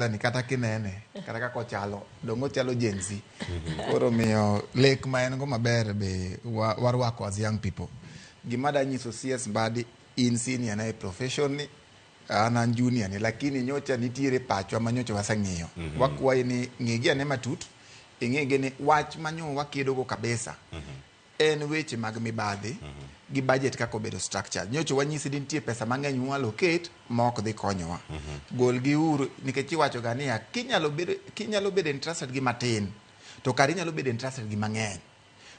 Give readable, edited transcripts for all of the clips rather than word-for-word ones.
Ni kata kinene kata kaka ochalo dongo ochalo Gen Z. Koro miyo lek ma en go maber be warwako as young people. Gima da nyiso CS Mbadi, in senior na e profession ni, an an junior ni, lakini nyocha nitiere pachwa ma nyocha waseng'iyo. Wakwayi ni ng'igi ane matut, ing'igi ni wach manyo wakedogo kabisa en weche mag mibadhi gi budget kaka obedo structured. Nyocha wanyisi ni nitie pesa mang'eny mwallocate ma ok dhi konyowa. Gol gi uru nikech iwacho ga niya kinyalo bedo interested gi matin to kare inyalo bedo interested gi mang'eny.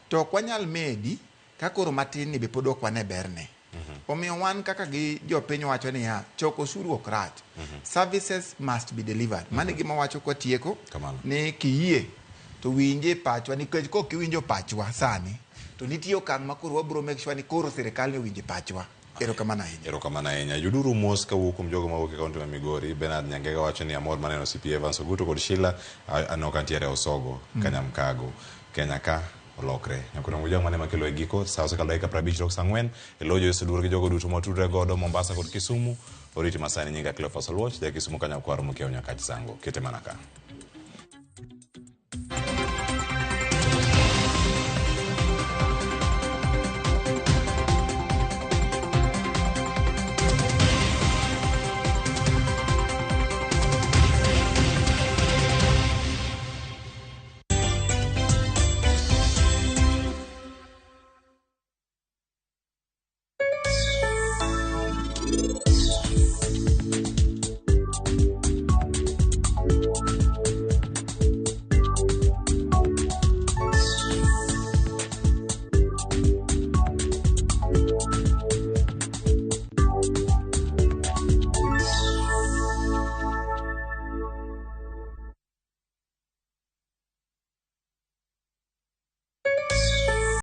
To ok wanyal medi ka koro matin ni be pod ok wane berne. Omiyo wan kaka gi jopiny wacho niya, choko osuru ok rach. Services must be delivered. Mano e gima wacho kwatieko Kamano. ni kiyie to winje pachwa, nikech kok iwinjo pachwa sani to nitie okang' ma koro wabro make sure ni koro sirikal ni owinje pachwa. Erokamano ahinya. Erokamano ahinya. Yuduru mos kawuok kuom jogo mawuok e kaunti ma Migori. Bernard Nyangega wacho ni amor maneno CP Evans Ogutu kod Sheila aneno ka ntiere Osogo, Kanyamkago. Kenya ka olokre. Nyakwar Mujang mane makelo e giko, sa osekalo dakika 50.4, e lo Joyce Oduor gi jogo duto motudre godo Mombasa kod Kisumu. Oriti masani nyinga Cleophas Oluoch, ja Kisumu Kanyakwar mokiewo Nyakach Sango. Kete mana ka.